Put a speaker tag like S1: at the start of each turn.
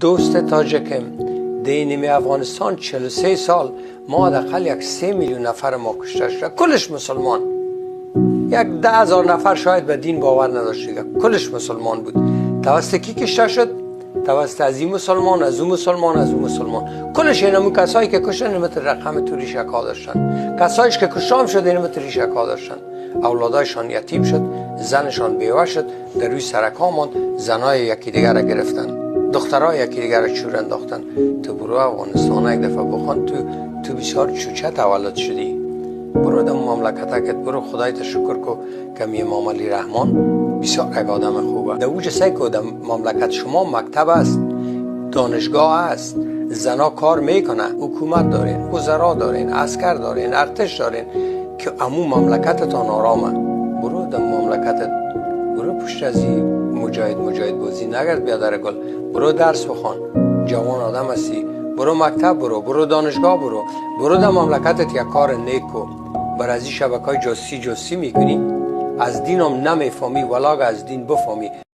S1: دوست تاجکم دینمی افغانستان 43 سال ما حداقل یک 3 میلیون نفر ما کشته شده، کلش مسلمان. یک 10,000 نفر شاید به دین باور نداشت دیگه، کلش مسلمان بود. توسط کی کشته شد؟ توسط از این مسلمان، از اون مسلمان، از اون مسلمان. کلش اینمو کسایی که کشتن اینمو رقم تو ریشک ها داشتن. کسایش که کشتام شد اینمو ریشک ها داشتن. اولادایشان یتیم شد، زنشان بیوه شد، در روی سرک ها ماند. زنای یکی دیگر را گرفتن، دخترای یکی دیگر را چور انداختن. تو برو افغانستان یک دفعه بخوان. تو بسیار چوچه تولد شدی. برو در مملکت که برو، خدای تشکر کو که می امام علی رحمان بسیار یک آدم خوبه. در اوج سعی کو در مملکت شما مکتب است، دانشگاه است، زنا کار میکنه، حکومت دارین، وزرا دارین، عسکر دارین، ارتش دارین که امو مملکتتان آرامه. برو در مملکتت، برو پشت از مجاهد مجاهد بازی نگرد. بیادر گل، برو درس بخوان. جوان آدم هستی، برو مکتب، برو، برو دانشگاه، برو، برو در مملکتت یک کار نیکو بر از این شبکه های جاسوسی جاسوسی میکنی، از دینم نمیفهمی. ولاگ از دین بفهمی.